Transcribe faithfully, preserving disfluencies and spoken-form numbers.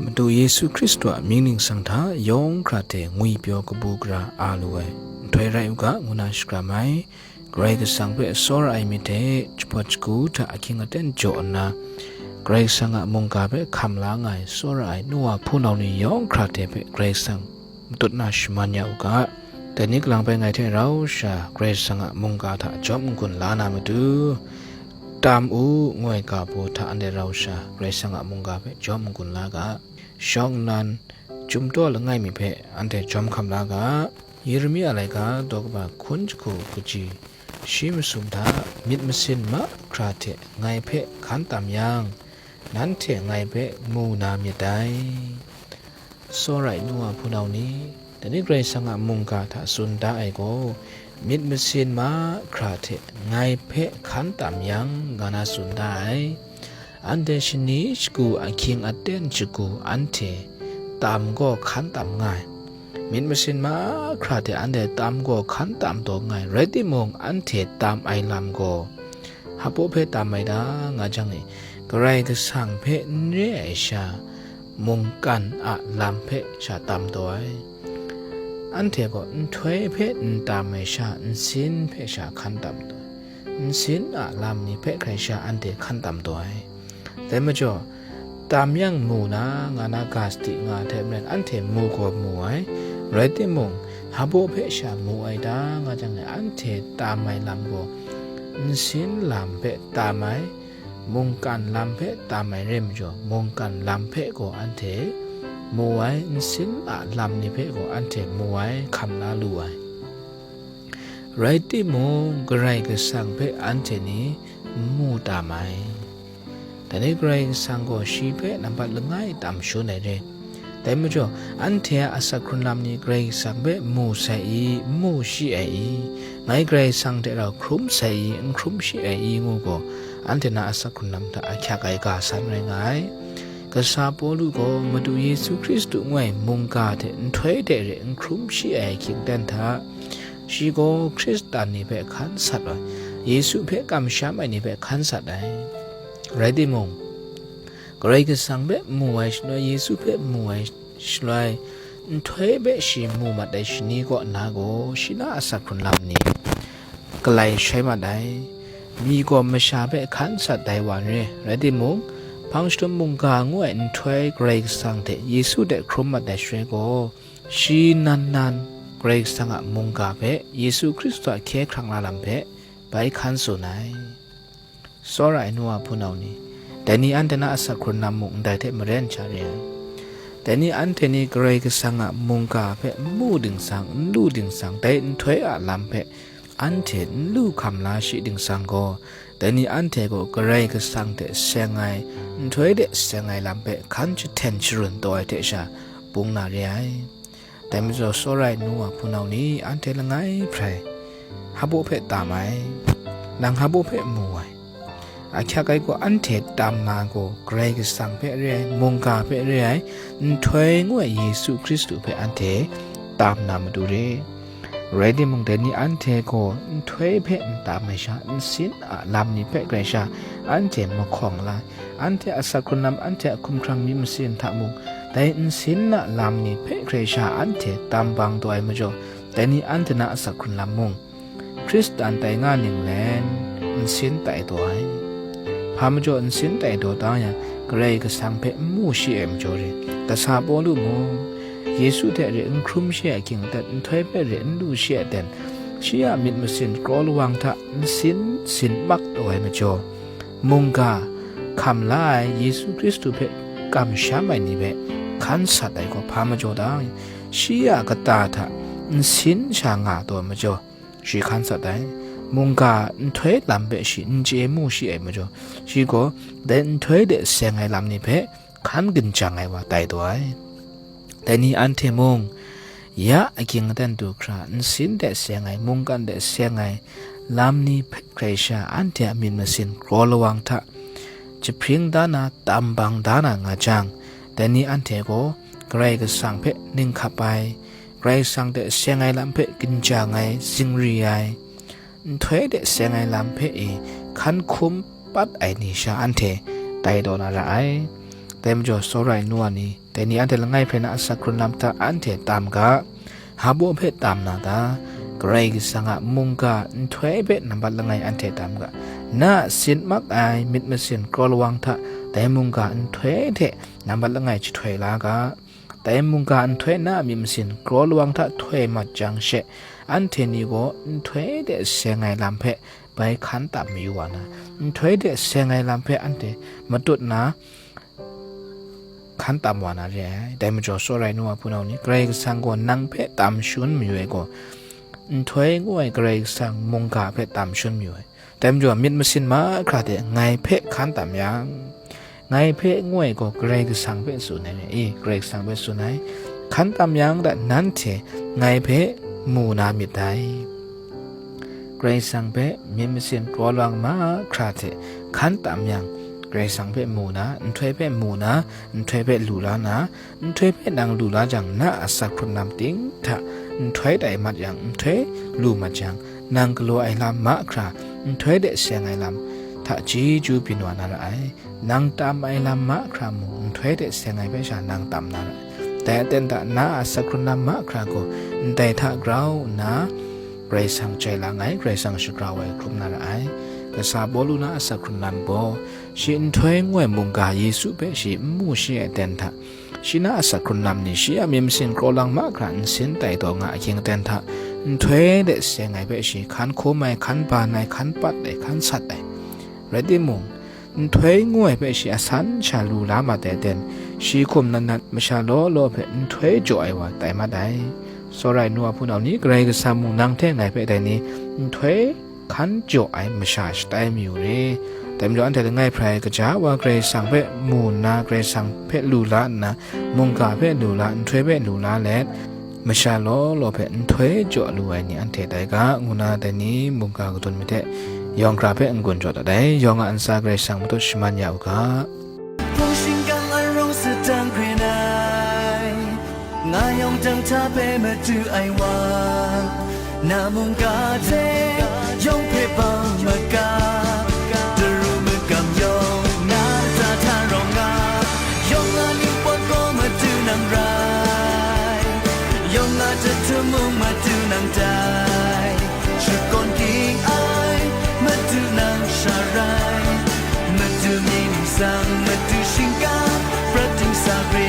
Madu Yesu Hkristu a mying ningsang hta yawng hkra hte ngwipyaw kabu gara a lu ai nhtoi rai u ga, ngu na shakram ai. Karai Kasang hpe tsawra ai myit hte jahpawt shagu hta ahkying aten jaw nna, Karai Kasang a mungga hpe hkam la nga ai tsawra ai nu wa hpunau ni yawng hkra hte hpe Karai Kasang matut na shaman ya u ga. Dai ni kalang bai ngai hte rau sha Karai Kasang a mungga hta jawm n-gun la na matu, tam u, ngu ai ga baw hta anhte rau sha Karai Kasang a mungga hpe jawm n-gun la ga. Shawng nnan, Chyum taw langai mi hpe anhte jawm hkam la ga. Yeremia laika daw kaba hkun jahku kaji shi masum hta, myit masin mahkra hte ngai hpe hkan tam yang, nanhte ngai hpe mu na myit dai. Tsawra ai nu wa hpunau ni, dai ni Karai Kasang a mungga hta tsun da ai gaw, myit masin mahkra hte ngai hpe hkan tam yang, nga na tsun da ai. Anhte shani shagu ahkying aten shagu anhte tam gaw hkan tam nga ai. Myit masin mahkra hte anhte tam gaw hkan tam taw nga ai, rai timung, anhte tam ai lam gaw, hpabaw hpe tam ai ta, nga jang e, Karai Kasang hpe n re ai sha, mungkan a lam hpe sha tam taw ai. Anhte gaw nhtoi hpe n tam ai sha, nsin hpe sha hkan tam taw ai. Nsin a lam ni hpe hkrai sha anhte hkan tam taw ai. Dai majaw, tam yang mu na, nga na ga sadi nga ai hte maren, anhte mu gaw mu ai. Rai timung, hpabaw hpe sha mu ai ta, nga jang e, anhte tam ai lam gaw, nsin lam hpe tam ai, mungkan lam hpe tam ai re majaw, mungkan lam hpe gaw anhte mu ai, nsin a lam ni hpe gaw anhte mu ai, hkam la lu ai. Rai timung, Karai Kasang hpe anhte ni n mu tam ai. Dai ni Karai Kasang gaw shi hpe nambat langai tam shun ai re. Dai majaw, anhte a asak hkrun lam ni Karai Kasang hpe mu sai i, n mu shi ai i, ngai Karai Kasang hte rau hkrum sai i, n hkrum shi ai i, ngu gaw, anhte na asak hkrun lam hta ahkyak ai ga san rai nga ai. Kasa Pawlu gaw Madu Yesu Hkristu ngu ai mungga hte nhtoi hte re n hkrum shi ai ahkying aten hta, shi gaw Hkristan ni hpe hkan sat ai, Yesu hpe kamsham ai ni hpe hkan sat ai. Rai timung, Karai Kasang hpe mu ai shaloi, Yesu hpe mu ai shaloi, nhtoi hpe shi mu mat ai shani kaw nna gaw, shi na asak hkrun lam ni galai shai mat ai. Mi gaw masha hpe hkan sat dai wa n re. Rai timung, hpang shadum mungga ngu ai nhtoi Karai Kasang hte Yesu hte hkrum mat ai shaloi gaw, shi nan nan Karai Kasang a mungga hpe, Yesu Hkristu a hkye hkrang la lam hpe bai hkan tsun ai. Tsawra ai nu wa hpunau ni, dai ni anhte na asak hkrun lam mung ndai hte maren sha re ai. Dai ni anhte ni Karai Kasang a mungga hpe n mu dingsang, n lu dingsang, dai nhtoi a lam hpe anhte n lu hkam la shi dingsang gaw, dai ni anhte gaw Karai Kasang hte seng ai, nhtoi de seng ai lam hpe hkan jahten sharun taw ai hte sha bung na re ai. Dai majaw, tsawra ai nu wa hpunau ni, anhte langai hprai hpabaw hpe tam ai, nang hpabaw hpe mu ai. Ahkyak ai gaw, anhte tam na gaw, Karai Kasang hpe re ai, mungga hpe re ai, nhtoi ngu ai Yesu Hkristu hpe anhte tam na matu re. Rai timung, dai ni anhte gaw nhtoi hpe n tam ai sha, nsin a lam ni hpe hkrai sha, anhte mahkawng la ai. Anhte a asak hkrun lam, anhte a hkumhkrang myit masin hta mung, dai nsin a lam ni hpe hkrai sha anhte tam bang taw ai majaw, dai ni anhte na asak hkrun lam mung, Hkristan tai nga ninglen, nsin tai taw ai. Hpa majaw nsin tai taw da yang, Karai Kasang hpe n mu shi ai majaw re. Kasa Pawlu mung, Yesu hte re n hkrum shi ai ahkying aten, nhtoi hpe re n lu shi ai aten, shi a myit masin kraw lawang hta nsin sin mak taw ai majaw, mungga hkam la ai Yesu Hkristu hpe kamsham ai ni hpe hkan sat ai gaw hpa majaw dang, shi a kata hta nsin sha nga taw ai majaw, shi hkan sat ai. Mungga nhtoi lam hpe shi n chye mu shi ai majaw, shi gaw dai nhtoi de seng ai lam ni hpe hkan ginjang ai wa tai taw ai. Dai ni anhte mung, ya ahkying aten du hkra, nsin de seng ai, mungkan de seng ai lam ni hpe hkrai sha, anhte a myit masin kraw lawang hta jahpring da na, tam bang da na nga jang, dai ni anhte gaw Karai Kasang hpe ninghkap ai, Karai Kasang hte seng ai lam hpe ginjang ai, zingri ai, nhtoi de seng ai lam hpe e hkan hkum pat ai ni sha anhte tai taw na ra ai. Dai majaw, tsawra ai nu wa ni, Dai ni anhte langai hpe na asak hkrun lam hta anhte tam ga, hpa baw hpe tam na ta? Karai Kasang a mungga nhtoi hpe nambat langai anhte tam ga, na a sin mak ai myit masin kraw lawang hta dai mungga nhtoi hte nambat langai jahtoi la ga. Dai mungga nhtoi na a myit masin kraw lawang hta htoi mat jang she, anhte ni gaw nhtoi de seng ai lam hpe bai hkan tam mayu wa na, nhtoi de seng ai lam hpe anhte matut na hkan tam wa na re ai. Dai majaw, tsawra ai nu wa hpunau ni, Karai Kasang gaw nang hpe tam shangun mayu ai gaw, nhtoi ngu ai Karai Kasang mungga hpe tam shangun mayu ai. Dai majaw, myit masin mahkra de ngai hpe hkan tam yang, ngai hpe ngu ai gaw Karai Kasang hpe tsun ai, e, Karai Kasang hpe tsun ai. Hkan tam yang da nanhte ngai hpe mu na myit dai. Karai Kasang hpe myit masin kraw lawang mahkra hte hkan tam yang, Karai Kasang hpe mu na, nhtoi hpe mu na, nhtoi hpe lu la na, nhtoi hpe nang lu la jang, na a asak hkrun lam ting hta nhtoi tai mat yang, nhtoi lu mat jang, nang galaw ai lam mahkra, nhtoi de seng ai lam hta chyeju byin wa na ra ai. Nang tam ai lam mahkra mung, nhtoi de seng ai hpe sha nang tam na ra ai. Dai aten hta na a asak hkrun lam mahkra gaw ndai hta grau nna, Karai Kasang jai lang ai, Karai Kasang shagrau ai hkrum na ra ai. Kasa Pawlu na a asak hkrun lam gaw, shi nhtoi ngu ai mungga Yesu hpe shi n mu shi ai aten hta, shi na a asak hkrun lam ni shi a myit masin kraw lawang mahkra nsin tai taw nga ahkying aten hta, nhtoi de seng ai hpe shi hkan hkum ai, hkan ban ai, hkan pat ai, hkan sat ai. Rai timung, nhtoi ngu ai hpe shi asan sha lu la mat ai aten, shi hkum nat nat masha law law hpe nhtoi jaw ai wa tai mat ai. Tsawra ai nu wa hpunau ni, Karai Kasang mung nang hte ngai hpe dai ni nhtoi hkan jaw ai masha shatai mayu re. Dai majaw, anhte langai hprai ai kaja wa Karai Kasang hpe mu nna, Karai Kasang hpe lu la nna, mungga hpe lu la, nhtoi hpe lu la let, masha law law hpe nhtoi jaw lu ai ni anhte tai ga, ngu na dai ni mungga kadun mi hte yawng hkra hpe n-gun jaw dat ai. Yawng a ntsa Karai Kasang matut shaman ya u ga. Hpung shingkang arawng sadang hkren ai, nga yawng dang hta hpe madu ai wa, na mungga hte yawng hpe bang maga, daru magam yawng na lata hta rawng nga, yawng a ning pawt gaw madu nang rai, yawng a jahtum mung madu nang tai, shakawn ging ai madu nang sha rai, madu mying ningsang, madu shingkang, prat dingsa hkre